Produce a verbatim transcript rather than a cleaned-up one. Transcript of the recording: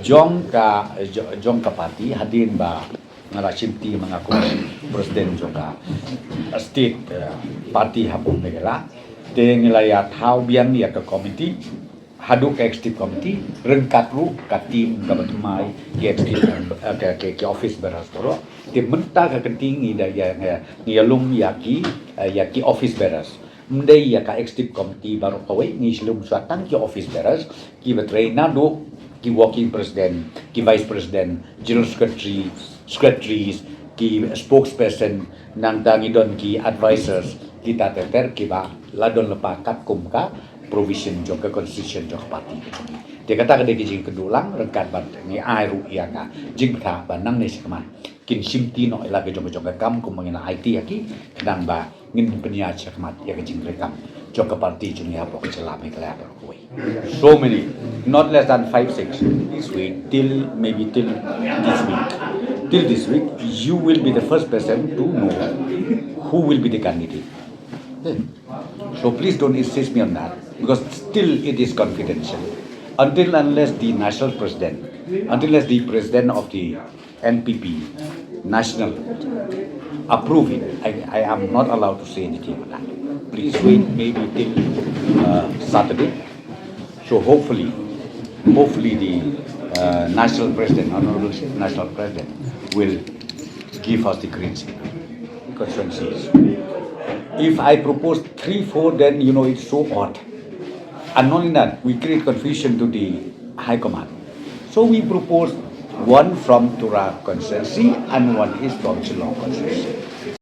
Jong ka, jo-, jong ka party hadien ba nga la shimti ma nga kum president jong ka state, eh, party ha Meghalaya. Te ngi la ïa thaw biang ïa ka committee, haduh ka executive committee, ryngkat ruh ka team kaba thymmai, ki executive, eh, ki, ki, ki office bearers baroh. Te mynta ka kynti ngi da ïa, ngi ïa lum ïa ki, eh, ïa ki office bearers. Ym dei ïa ka executive committee baroh kawei, ngi shu lum shuwa tang ki office bearers, kiba trei naduh ki working president, ki vice president, general secretary, secretaries, ki spokesperson, nangta ngi don ki advisors, kita ter ter kiba la don lypa katkum ka provision jong ka constitution jong ka party ka jong ngi. Te kata ka dei ka jingkynduh lang ryngkat bad ngi ai ruh ïa ka jingpyrta ba nangne shakhmat kin shimti noh ïa la ka jong ka jong ka kam kumba ngi la aiti ïa ki, khnang ba ngin pynïaid shakhmat ïa ka jingtrei kam jong ka party jong ngi hapoh ka jylla Meghalaya baroh kawei. So many, not less than five, six. Please wait till, maybe till this week. Till this week, you will be the first person to know who will be the candidate. Then, so please don't insist me on that, because still it is confidential. Until unless the national president, until unless the president of the N P P national approve it, I, I am not allowed to say anything on that. Please wait maybe till, uh, Saturday. So hopefully, hopefully the, uh, national president, honorable national president, will give us the green signal. Constituencies. If I propose three, four, then, you know, it's so odd. And not only that, we create confusion to the High Command. So we propose one from Tura constituency and one is from Shillong constituency.